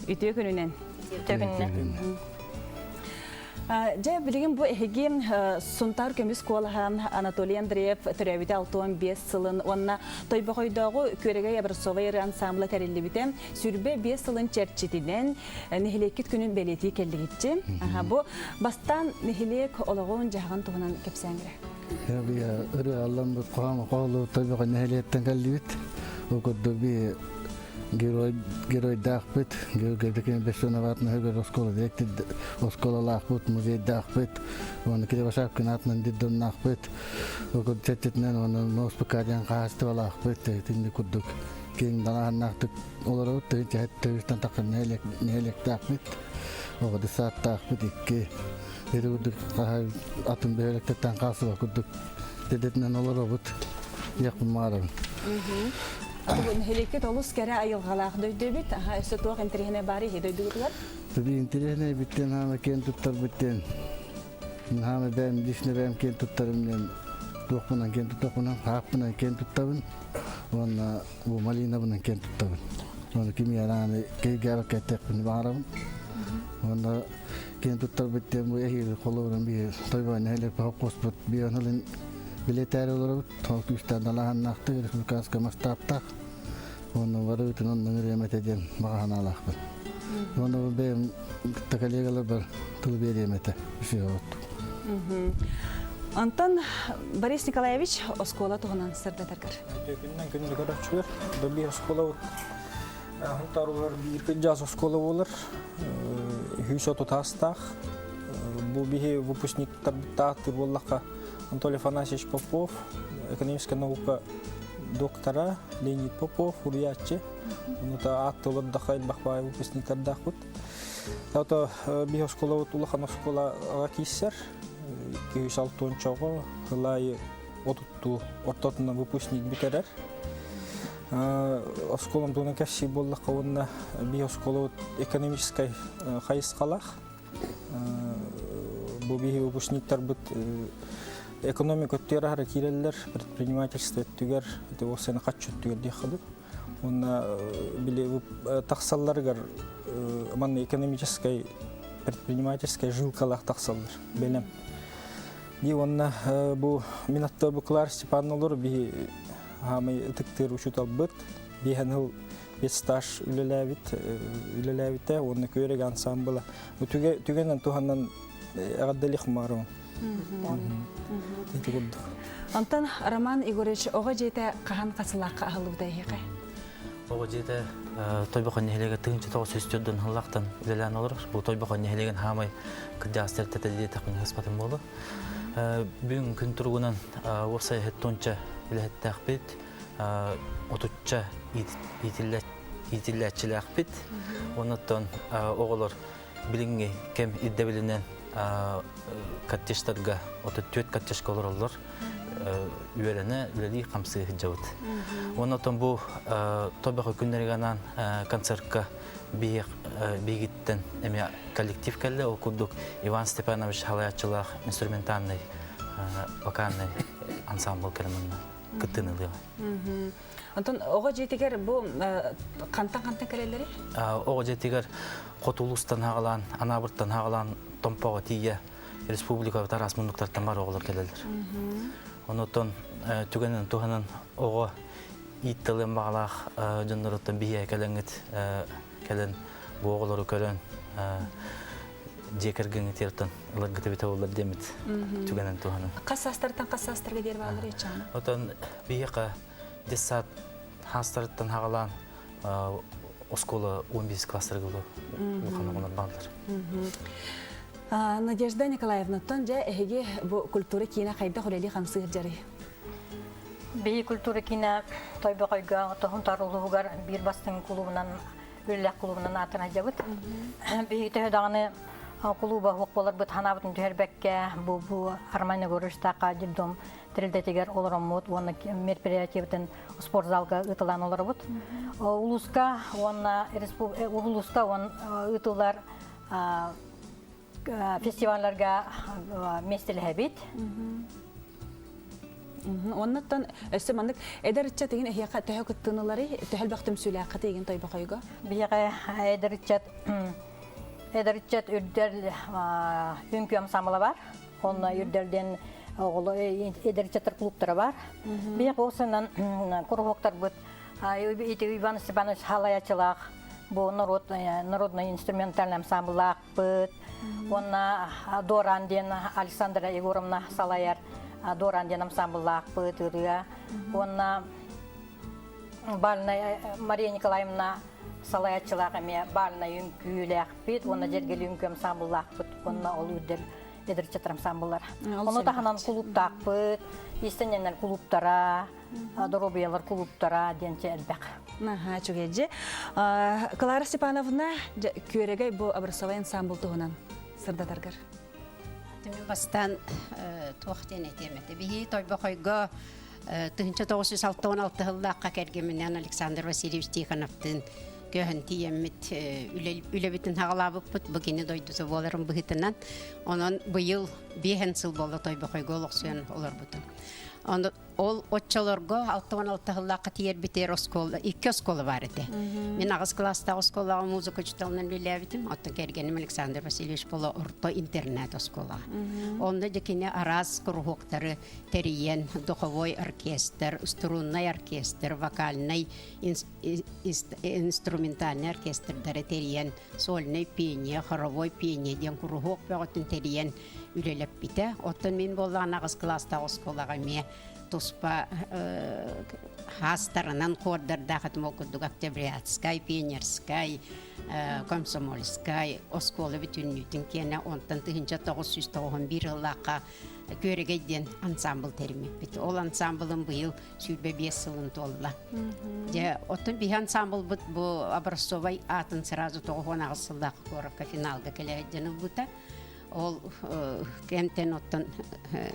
Үтүө күнүнэн. Үтүө күнүнэн. Дьэ, билигин бу эһиги Сунтаар көмүс куолаһа Анатолий Андреев төрөөбүтэ 65 сылын уонна Тойбохойдооҕу Күөрэгэй образцовай ырыа ансамбла тэриллибитэ 25 сылын чэрчитинэн нэһилиэккит күнүн бэлиэтии кэллигитчи. Бу бастаан нэһилиэк олоҕун-дьаһаҕын туһунан кэпсээҥ эрэ. Ырыа алламмыт хоһоон хоолу Тойбохой нэһилиэктэн кэллибит. Ол курдук би герой геройдаахпыт Георгий Бессонов аатынан оскуола директор оскуолалаахпыт музейдаахпыт уонна Кривошапкин аатынан детдомнаахпыт чэччитинэн уонна Носпука диэн хаһаайыстыбалаахпыт итинник курдук киэҥ далааһыннаахтык олоробут тыһыынча тахса нэһилиэктээхпит оҕо десааттаахпыт икки ити курдук атын бөһүөлэктэртэн хаалсыбат курдук дэдэтинэн олоробут диэхпин баҕарабын. Нэһилиэккит олус кэрэ айылҕалаах дойду эбит. Аха, өссө туох интэриэһинэй баар иһи дойдугутугар? Туби интэриэһинэй биттен хаама киэн туттарбыттен хаама бэйэм лично бэйэм киэн туттарым диэн туохпунан киэн туттахпынан хааппынан киэн туттабын уонна бу малинабынан киэн туттабын. Уонна ким ярааны кейгээбэккэ эттэхпин баҕарабын. Уонна киэн туттарбыт диэн бу эһиил холобурун биир тойбон нэһилиэк хоспут биир хылын билетээри олоробут. Ол күүстээх далааһыннаахтык республиканскай масштабтаах уонна барыбытын онно ыҥырыам этэ диэн баҕа санаалаахпын. Уонна бу бэйэм кытта коллегаларбар тыл биэриэм этэ үсүһэ Онтон Борис Николаевич оскуола туһунан сырдатаргар. Күннэн күндү көрөөччүлэр, биир оскуола Сунтаарулар биир кырдьаҕас оскуола буолар. 130 таастаах. Бу биһи выпускниктарбыттаах буоллахха Анатолий Афанасьевич Попов, экономическая наука доктора Леонид Попов, уруйааччы. Онута аат толордохо элбэх баай выпускниктардаахпыт. Ото биһи оскуолабыт улахан оскуолаҕа киирсэр. 260 чоҕо ылайы отуттуу ортотунан выпускник бүтэрэр. Оскуолам туһунан кэпсиир буоллахха уонна биһи оскуолабыт экономическай хайысхалаах. Бу биһи выпускниктарбыт экономика өттүгэр аһара киирэллэр, предпринимательство өттүгэр, ити ол сена хаччы өттүгэр диэххэ дуу. Уонна били тахсалларыгар манна экономическай предпринимательскай жилкалаах тахсаллар бэлэм. Ди уонна бу мин атта бу Клара Степановна олор биһи хаамай ытыктыыр учууталбыт биэһэн сыл стаж үлэлээбит үлэлээбитэ уонна күөрэг ансамбла түгэнэн туһанан эҕэрдэлиэх маарым ити курдук Онтон Роман Егорович оҕо дьиэтэ хаһан хасылаахха аһыллыбыта эһиэхэ? Оҕо дьиэтэ Тойбохой нэһилиэгэ 1904 сыллаахтан үлэлээн олорор. Бу Тойбохой нэһилиэгин хаамай кырдьаҕас тэрилтэтэ диэтэхпинэ сыспатым буолуо. Бүгүн күн туругунан уопсай тонча үлэһиттээхпит, отучча иитиллээччилээхпит. Оннуттан оҕолор билиҥҥи кэм ирдэбилинэн коттеджтарга 34 коттеджка олороллор. Үөрэнэ, үлэлии хамсыы сылдьабыт. Оннуттан бу тобохо күннэригэр анаан концертка биһигиттэн эмиэ коллектив кэллэ. Ол курдук Иван Степанович халаяччылаах инструментальный вокальный ансамбль кэлэн кыттыыны ылыаҕа. Онтон оҕо дьиэтигэр бу хантан-хантан кэлэллэрий? Оҕо дьиэтигэр хоту улуустан хаҕалаан, Анаабыртан хаҕалаан Томпоҕо тиийэ республика араас муннуктартан бар оҕолор кэлэллэр. Онотон түгэнин туһанан оҕо ииттэлиэн баҕалаах дьонноруттан биһиэхэ кэлэҥҥит кэлэн бу оҕолору көрөн дьиэ кэргэҥҥитиэртэн ыларгыт эбитэ буоллар диэммит түгэнин туһанан. Хас саастартан хас саастарга диэри бааллар иччаана? Отон биһиэхэ детсад хаастарыттан хаҕалаан оскуола 15 класстарга улахан оҕолор бааллар. Надежда Николаевнаттан дьэ эһиги бу культура киинэ хайдах үлэлии хамсыыр дьарый? Биһи культура киинэ Тойбохойго Тоһун улууһугар биир бастыҥ кулуубунан үлэлээх кулуубунан аатыран сылдьабыт. Биһиги төһө даҕаны кулууба суох буоларбыт санаабытын түһэрбэккэ бу бу Арман Егоровичтаахха детдом тэрилтэтигэр олороммут уонна мероприятиебытын спортзалга ыытылаан олоробут. Улууска уонна улууска ыытыллар фестивалларга миэстэлэһэбит. Оннуттан өссө маннык эдэр ыччат игин эһиэхэ төһө кыттыынылары, төһө элбэх түмсүүлээххит игин Тойбохойго? Биһиэхэ эдэр ыччат эдэр ыччат үрдэл үҥкүү ансамбла бар. Онно үрдэлден оҕолор эдэр ыччаттар клубтара бар. Биһиэхэ осынан куруһуоктарбыт Иван Степанович халаячылаах бу народ народный инструментальный ансамблаахпыт. Уонна Доран диэн Александра Егоровна салайар Доран диэн ансамбллаахпыт ырыа. Уонна бальная Мария Николаевна салайааччылаах эмиэ бальнай үҥкүүлээхпит уонна дьэргэли үҥкүү ансамбллаахпыт уонна ол үрдэл эдэрчэтэр ансамбллар. Ону таһынан кулууптаахпыт, иистэнньэннэр кулууптара, доруобуйалар кулууптара диэн элбэх. Наһаа үчүгэй Клара Степановна күөрэгэй бу образцовай ансамбл туһунан сырдатаргар. Мин бастаан туох диэн этиэм этэ. Биһи Тойбохойго 1966 сыллаахха кэргэминэн Александр Васильевич Тихоновтыын көһөн тиийэммит үлэбитин хаҕалаабыппыт бу кини дойдута буоларын быһыытынан. Онон быйыл биэһэн сыл буолла Тойбохойго олохсуйан олорбутум. Ол оччолорго 66 сыллаахха тиийэрбитигэр оскуола, икки оскуола баар этэ. Мин аҕыс кылаастаах оскуолаҕа музыка учууталынан үлэлээбитим. Оттон кэргэним Александр Васильевич буола орто интернат оскуолаҕа. Онно дьэ кини араас куруһуоктары тэрийэн, духовой оркестр, струнный оркестр, вокальнай инструментальный оркестрдары тэрийэн, сольный пение, хоровой пение диэн куруһуок бөҕөтүн тэрийэн үлэлэппитэ. Оттон мин буоллаҕына аҕыс кылаастаах оскуолаҕа эмиэ туспа хаастарынан хуордардаах этим ол курдук Октябрятскай, Пионерскай, Комсомольскай оскуола бүтүннүүтүн киэнэ онтон 1991 сыллаахха Күөрэгэй диэн ансамбл тэриммиппит. Ол ансамблым быйыл 25 сылын туолла. Дьэ, оттон биһи ансамблбыт бу образцовай аатын сразу 98 сыллаах куоракка финалга кэлэ дьэн ылбыта. Ол кэмтэн оттон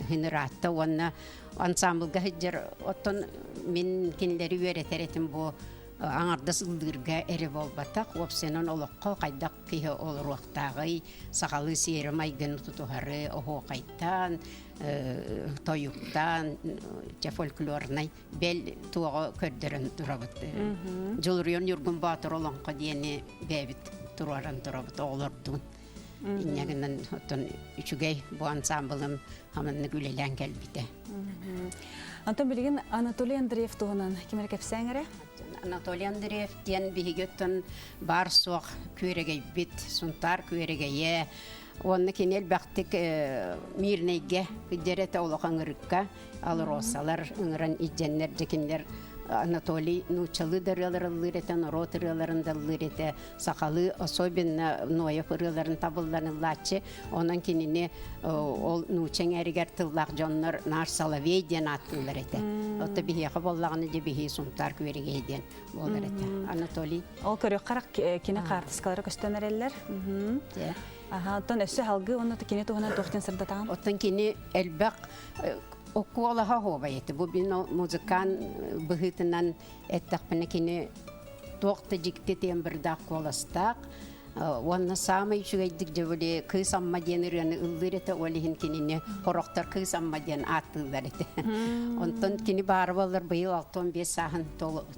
хиныраатта уонна ансамблга сылдьар оттон мин кинилэри үөрэтэр этим бу аҥардас ыллыырга эрэ буолбатах уопсайынан олоххо хайдах киһи олоруохтааҕый сахалыы сиэри майгыны тутуһары оһуохайтаан тойуктаан чэ фольклорнай бэл туоҕу көрдөрөн турабыт Дьулуруйан Ньургун Боотур олоҥхо диэни бэйэбит туруоран турабыт оҕолордуун Инньэ гынан оттон үчүгэй бу ансамблым хаманнык үлэлээн кэлбитэ. Антон билигин Анатолий Андреев туһунан ким эрэ кэпсээҥ эрэ? Анатолий Андреев диэн биһиги оттон баар суох күөрэгэйбит, Сунтаар күөрэгэйэ. Уонна кини элбэхтик Мирнэйгэ кыдьар этэ улахан ыҥырыкка алросалар ыҥыран илдьэннэр дьэ кинилэр. Анатолий нууччалыы да ырыалары ыллыыр этэ, норуот ырыаларын да ыллыыр этэ, сахалыы особенно Ноев ырыаларын табыллан ыллааччы. Онон кинини ол нуучча эҥээригэр тыллаах дьоннор наар Соловей диэн ааттыыллар этэ. Отто биһиэхэ буоллаҕына дьэ биһи Сунтаар Күөрэгэй диэн буолар этэ. Анатолий. Ол көрүөххэ кини хаартыскалара көстөн эрэллэр. Аха, оттон өссө халгыы онно кини туһунан туох диэн сырдатаҕын? Оттон кини элбэх окуолаһа оһуобай этэ. Бу мин музыкант быһыытынан эттэхпинэ кини туох да дьикти тембрдаах куоластаах уонна саамай үчүгэйдик дьэ били Кыыс Амма диэн ырыаны ыллыыр этэ, ол иһин кинини хорохтор Кыыс Амма диэн ааттыыллар этэ. Онтон кини баара буоллар быйыл 65 сааһын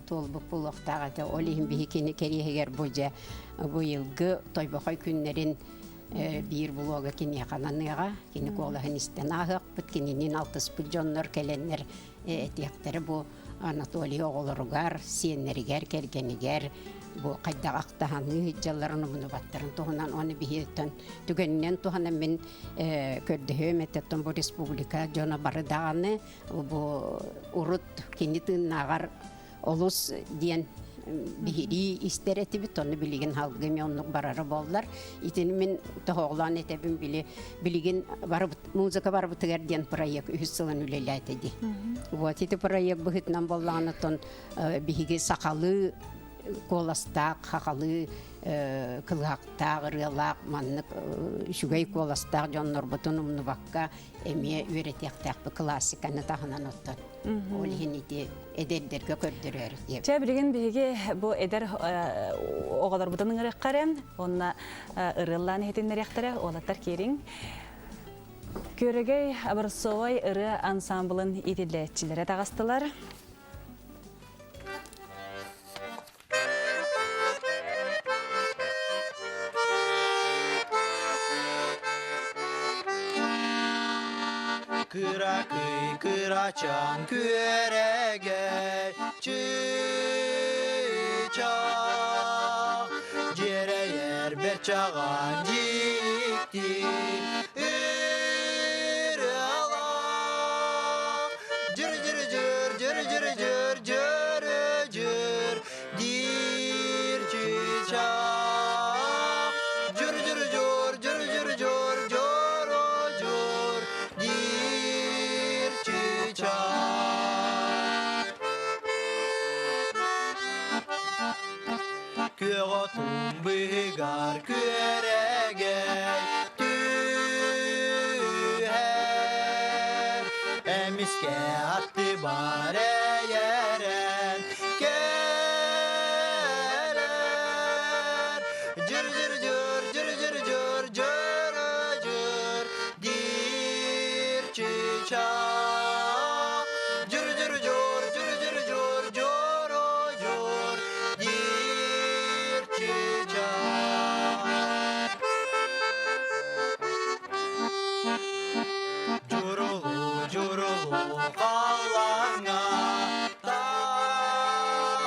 туолбут буолуохтаах этэ. Ол иһин биһи кини кэриэһигэр бу дьэ быйылгы Тойбохой күннэрин биир блога киниэхэ ананыаҕа. Кини куолаһын истэн ааһыахпыт, кининин алтыспыт дьоннор кэлэннэр этиэхтэрэ бу Анатолий оҕолоругар, сиэннэригэр, кэргэнигэр бу хайдах ахтаһаныы дьалларын умнубаттарын туһунан оны биһиэттэн түгэнинэн туһанан мин көрдөһүөм этеттон бу республика дьоно бары даҕаны бу урут кини тыыннааҕар олус диэн биһирии истэр этибит, онну билигин халгы оннук барара боллар. Итини мин тоһоҕолоон этэбин били билигин музыка барбытыгар диэн проект үһүс сылын үлэлээтэ ди. Вот ити проект быһытынан боллаҕына тон биһиги сахалыы куоластаах, хахалыы кылыһахтаах, ырыалаах, маннык үчүгэй куоластаах дьоннорбутун умнубакка эмиэ үөрэтиэхтээхпит классиканы таһынан оттон. Ол иһин ити эдэрдэргэ көрдөрөр диэбит. Чэ, билигин биһиги бу эдэр оҕолорбутун ыҥырыахха онно ырыаллаан иһитиннэриэхтэрэ, уолаттар киириҥ. Күөрэгэй образцовай ырыа ансамблын иитиллээччилэрэ таҕыстылар. Кыракый кырачаан күөрэгэй чыычаах Дьиэрэйэр бэрчаҕан дьикти ырыалаах Дьыр-дьыр-дьыр, дьыр-дьыр-дьыр, дьыр-дьыр диир чыычаах Дьыр-дьыр-дьур, дьыр-дьыр-дьур, дьор-дьур диир чыычаах Күөх отун быыһыгар күөрэгэй түһэр Эмискэ аттыбар эйэрэн кэлэр Дьыр-дьыр-дьыр, дьыр-дьыр-дьыр, дьыр-дьыр диир чыычаах Дьыр-дьыр-дьур, дьыр-дьыр-дьур, дьор-дьур диир чыычаах Дьурулуу, дьурулуу халлааҥҥа тахсар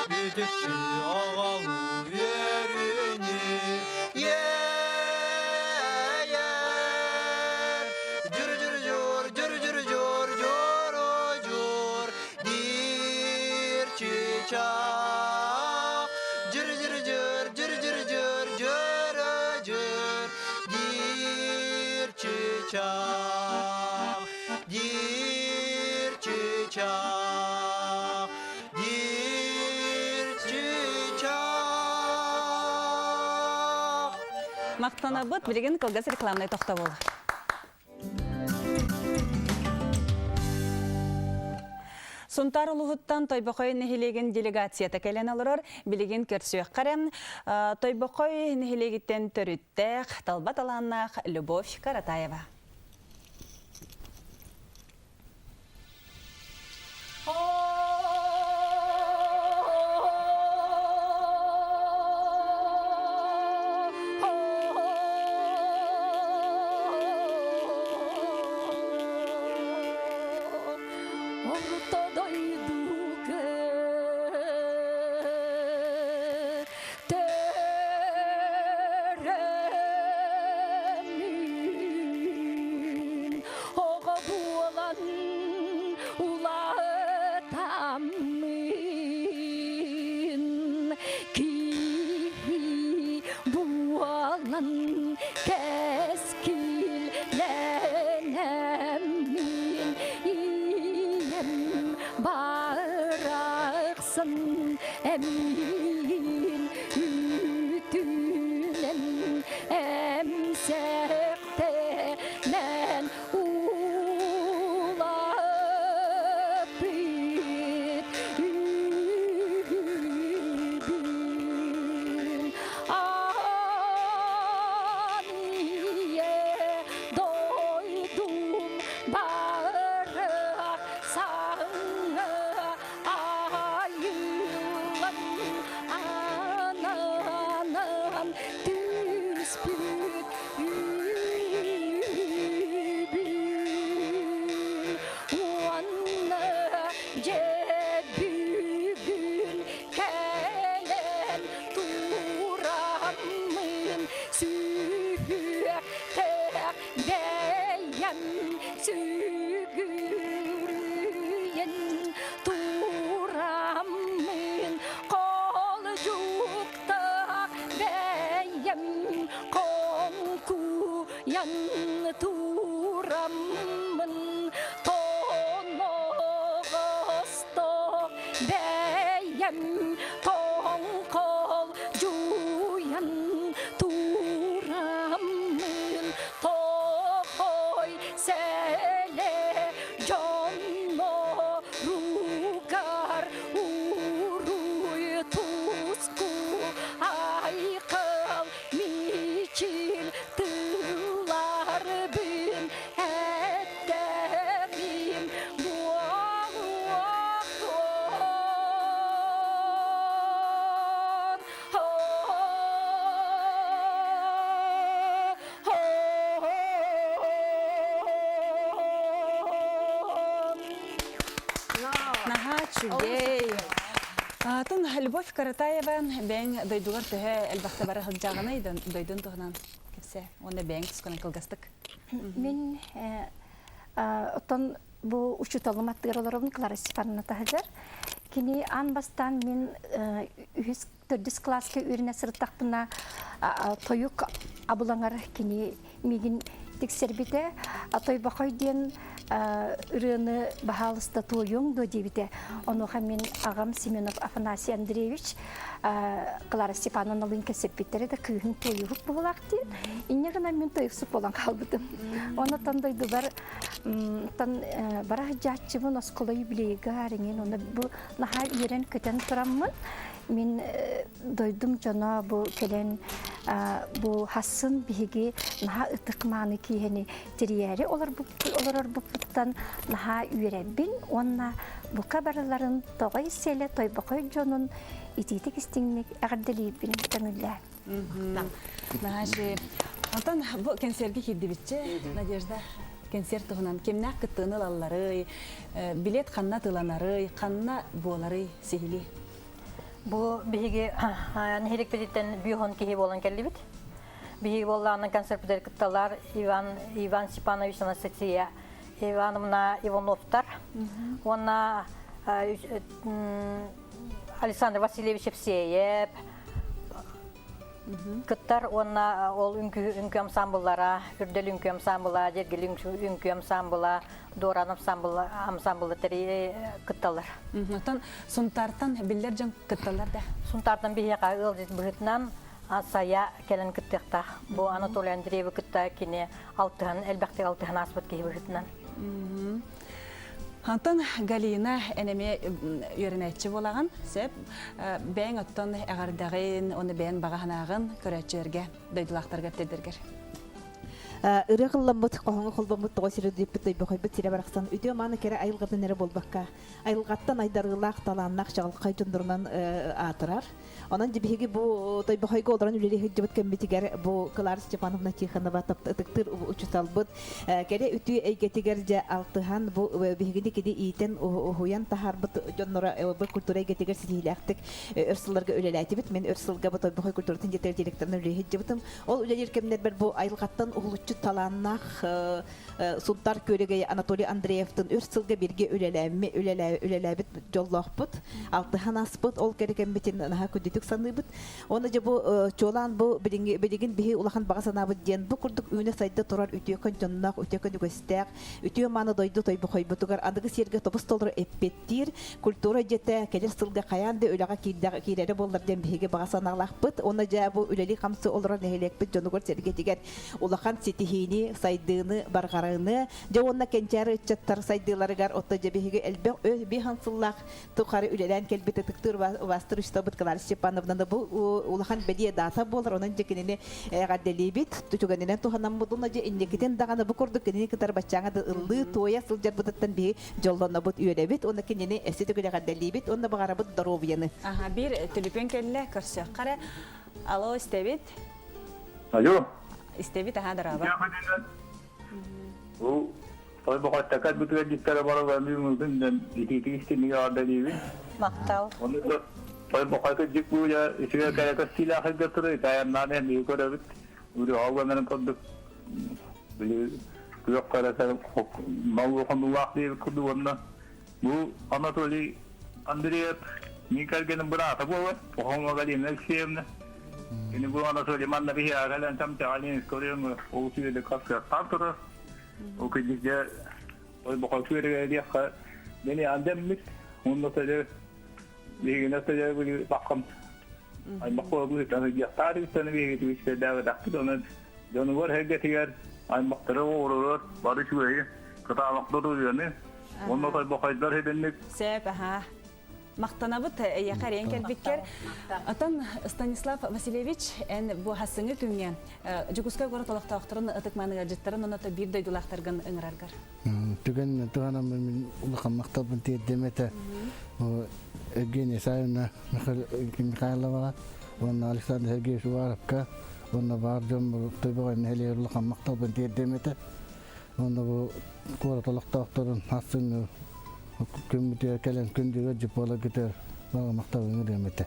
Үтүкчү оҕолуу үөрүүнү иэйэр Дьүр-дьүр-дьур, дьүр-дьүр-дьур, дьур-дьур диир чыычаах Дьүр-дьүр-дьүр, дьүр-дьүр-дьүр, дьүр-дьүр диир чыычаах диир чыычаах диир чыычаах Мактанабыт билигин кылгас рекламнай тохтобул. Сунтаар улууһуттан Тойбохой нэһилиэгин делегацията кэлэн олорор. Билигин көрсүөххэ Тойбохой нэһилиэгиттэн төрүттээх, талба талааннаах Любовь Каратаева. Орто дойдуга барахсан эмиин үүтүнэн эмсэхтэнэн улаппыт үһүбүн аан ийэ дойдум барахсан айыллан ананан түспүт үбүн уонна дьэ бүгүн кэлэн тураммын сүһүөхтээх бэйэм сүгүрүйэн тураммын Колдьуктаах бэйэм хоҥкуйан тураммын тоноҕостоох бэйэм тоҥхол дьуйан тураммын тоҕой сэлэ дьонноругар уруй туску айхал мичил тылларбын эттэҕим буолуохтун. Наһаа үчүгэй. Атын Любовь Каратаева бэйэҥ дойдугар төһө элбэхтэ бара сылдьаҕыный дойдун туһунан кэпсээ уонна бэйэҥ тускунан кылгастык. Мин оттон бу учууталым аттыгар олоробун Клара Степановна таһыгар. Кини аан бастаан мин үһүс төрдүс кылааска үөрэнэ сырыттахпына тойук абылаҥар кини миигин тиксэрбитэ. Тойбохой диэн ырыаны баһаалыста туойуоҥ дуо диэбитэ. Онуоха мин аҕам Семенов Афанасий Андреевич Клара Степановналыын кэпсэппиттэрэ да кыыһын туойуһук буолаах диэн. Инньэ гынан мин тойуксук буолан хаалбытым. Онон дойдубар тан бара сылдьааччыбын оскуола юбилейыгар иҥин оны бу наһаа үөрэн-көтөн тураммын мин дойдум дьоно бу кэлэн бу хассын биһиги наһаа ытык-мааны кииһэни тирийээри олорорбуппуттан наһаа үөрэбин уонна бука барыларын тоҕой сиэлэ тойбохой дьонун итиитик истиҥник эҕэрдэлиирбин көҥүллээ. Наһаа Онтон бу кэнсиэргэ киирдибитчэ, Надежда, кэнсиэр туһунан кимнээх кыттыыны ылалларый, билет ханна атыыланарый, ханна буоларый сиһилии? Бу биһиги нэһиликпититтэн бүүһон киһи буолан кэллибит. Биһиги буоллаҕына концерт кытталар Иван, Иван Степанович Анастасия Ивановна Ивановтар уонна Александр Васильевич Евсеев кыттар уонна ол үҥкүү үҥкүү ансамбллара, үрдэл үҥкүү ансамбла, дьэргили үҥкүү ансамбла, Дуоран ансамбла кытталлар. Оттон Сунтаартан биллэр дьон кытталлар да? Сунтаартан биһиэхэ ыалдьыт быһыытынан Сайа кэлэн кыттыахтаах. Бу Анатолий Андреевы кытта кини алтыһан, элбэхтик алтыһан ааспыт киһи быһыытынан. Онтон Галина эн эмиэ үөрэнээччи буолаҕын, сөп. Бэйэҥ оттон эҕэрдэҕин, уонна бэйэҥ баҕа санааҕын көрөөччүлэргэ, дойдулаахтаргар тиэрдэргэр. Ырыа кылламмыт, хоһоҥҥо холбоммут тоҕо сири дүйпүт тойбохойбут сирэ барахсан үтүө мааны кэрэ айылҕатын эрэ буолбакка, айылҕаттан айдарыылаах, талааннаах чаҕылхай дьоннорунан аатырар. Онон биһиги бу Тойбохойго олорон үлэлии сылдьыбыт кэммитигэр бу Клара Степановна Тихонова ытыктыыр учууталбыт кэрэ үтүө эйгэтигэр дьэ алтыһан бу биһигини кини иитэн уһуйан таһаарбыт дьонноро бу культура эйгэтигэр ситиһиилээхтик өр сылларга үлэлээтибит. Мин өр сылга бу Тойбохой культуратын директорынан үлэлии сылдьыбытым. Ол үлэлиир кэмнэрбэр бу айылҕаттан уһулуччу. уһулуччу талааннаах Сунтаар Күөрэгэй Анатолий Андреевтын өр сылга бииргэ үлэлээбит дьоллоохпут, алтыһан ааспыт, ол кэрэ кэммитин наһаа күндүтүк саныыбыт. Уонна дьэ бу чуолаан бу билигин биһи улахан баҕа санаабыт диэн бу курдук үүнэ-сайда турар үтүөкэн дьонноох, үтүөкэн үгэстээх, үтүө мааны дойду тойбохойбутугар аныгы сиэргэ тобус-толору эппиэттиир культура дьиэтэ кэлэр сылга хайаан да үлэҕэ киирэрэ буоллар диэн биһиги баҕа санаалаахпыт. Уонна дьэ бу үлэлии-хамсыы олорор нэһилиэкпит дьонугар-сэргэтигэр улахан ситиһиини, сайдыыны, барҕарыыны, дьэ уонна кэнчээри ыччаттар сайдыыларыгар отто дьэ биһиги элбэх биһан сыллаах тухары үлэлээн кэлбит ытыктыыр убаастыр учууталбыт Клара Степановнаны бу улахан бэлиэ даата буолар, онон дьэ кинини эҕэрдэлиибит, түгэнинэн туһанаммыт уонна дьэ инникитин даҕаны бу курдук кинини кытары баччааҥа да ыллыы, туойа сылдьарбытыттан биһи дьоллонобут, үөрэбит уонна кинини эссе төгүл эҕэрдэлиибит уонна баҕарабыт доруобуйаны. Аха, биир төлөпүөн кэллэ, көрсүөххэ эрэ. Алло, истэбит. Алло. Истэбит, аха, дорообо. Бу Тойбохоттакат бытыгар дьиттэрэ барар мүмүгүн итиитик истинигэ орда диибин. Махтал. Оны Тойбохойка дьик бууя үчүгэй кэрэ көстүүлээх илгэ турар итаяннаан эми көрөбүт. Үрү гынарын курдук били күөх көрөсөр маллы хонуулаах диэбит курдук уонна бу Анатолий Андреев мин кэргэним быраата буолар, Похомова Галина Алексеевна. Кини бу Анатолий манна биһиэхэ кэлэн Чамчаҕа Ленинскэй ол сүйэдэ кассыаттаан турар. Ол кырдьык дьэ Ойбохой күөрүгэ диэххэ мени андеммит. Онно тэлэ биһигинэ тэлэ били баккам аймак буолбут диэхтаар үстаны биһиги түбүстэрдээбэтэхпит онон дьонугар эргэтигэр аймактары оҕолорор бары үчүгэйи кытаанахтар уйаны онно тойбохойдор хидинник Сөп, аха. Махтанабыт эйиэхэ эрэйэн кэлбиккэр. Отон Станислав Васильевич, эн бу хассыҥы күҥҥэ Дьокуускай город олохтоохторун ытык маныгардьыттарын онно биир дойдулаахтаргын ыҥыраргар. Түгэн туһанаммын мин улахан махталбын тиэрдиэм этэ. Евгения Исаевна Михайловаҕа уонна Александр Сергеевич Уваровка уонна баар дьон Тойбоҕой нэһилиэгэр улахан махталбын тиэрдиэм этэ. Уонна бу куорат олохтоохторун ахсын күммүтүгэр кэлэн күндүгэр дьупуола күтэр баҕа махталын ырыам этэ.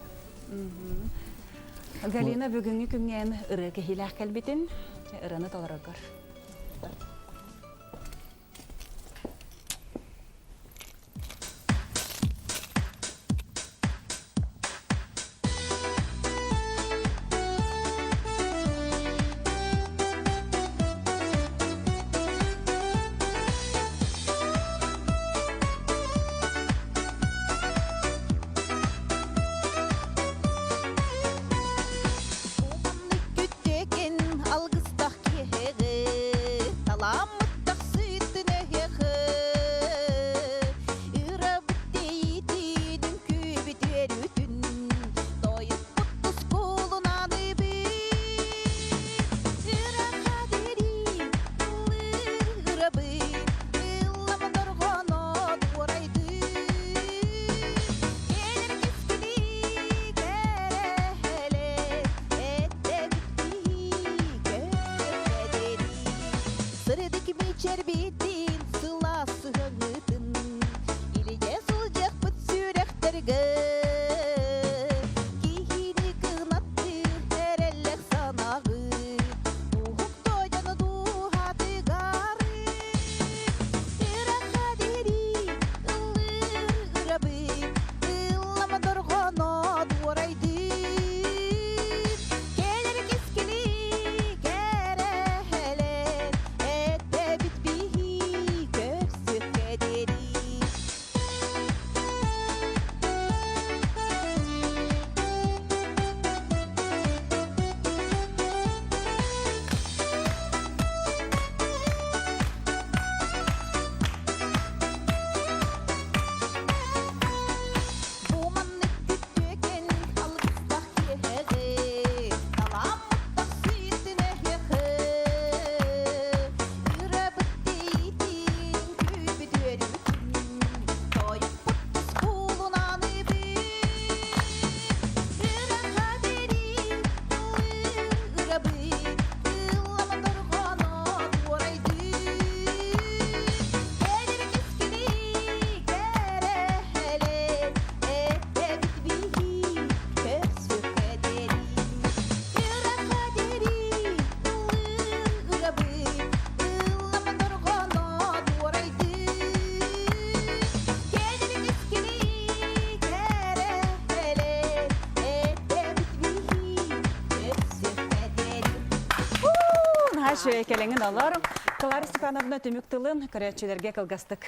Галина бүгүҥҥү күҥҥэ эн ырыа кэһиилээх кэлбитин ырыаны толороргор. Күттекен алгыстах киһиги таламмыт тахсыытын эһиэхэ ырабыт тэйитиинин күүбүт үөрүүтүн тойукпут тускулун аныыбыт ыраха дири ыллыр ырабыт ыллама дорҕооно дуорайдыы кэлэр кэскили кэрэһэлэ эттэбит киһи көтөдери сырдык мичэрбитин сылаас сыһыҥытын илдьэ сылдьыахпыт сүрэхтэргэ киһини кынаттыыр эрэллэх санаҕыт уһук дьону дууһатыгары ыраха дири ыллыыр ырабыт ыллама дорҕооно дуорайдыыр кэлэр кэскили кэрэһэлэн эттэбит биһи көрсүөххэ диэри. Наша кэлэҥин олор. Клара Степановна түмүк тылын көрөөччүлэргэ кылгастык.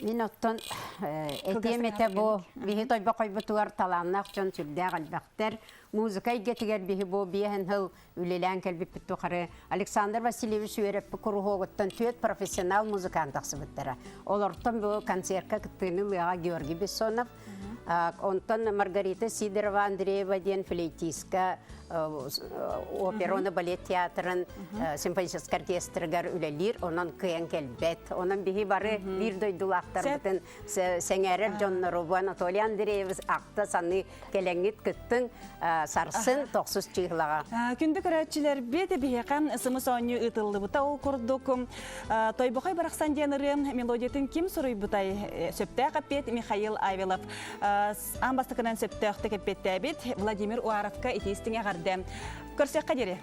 Мин оттон этиэм этэ бу биһи тойбохойбутугар талааннаах дьон сүрдээх элбэхтэр. Музыка эйгэтигэр биһи бу биэһин сыл үлэлээн кэлбиппит тухары Александр Васильевич үөрэппит куруһуогуттан түөрт профессионал музыкант тахсыбыттара. Олортон бу концертка кыттыыны ылыаҕа Георгий Бессонов, онтон Маргарита Сидорова Андреева диэн флейтистка операны балет театрын симфоническай оркестрыгар үлэлиир, онон кыайан кэлбэт. Онон биһи бары биир дойдулаахтарбытын сэҥээрэр дьоннору бу Анатолий Андреевич акта саныы кэлэҥҥит кыттыҥ сарсын тохсус чыыһылаҕа. Күндү көрөөччүлэрбит биһиэхэ сымыс оонньуу ыытыллыбыта. Ол курдук Тойбохой барахсан диэн ырыа мелодиятын ким суруйбутай? Сөптөөх эппиэт Михаил Авелов. Аан бастакынан сөптөөхтүк эппиэттээбит Владимир Уаровка итии истиҥ эҕэрдэ. Көрсүөххэ диэри.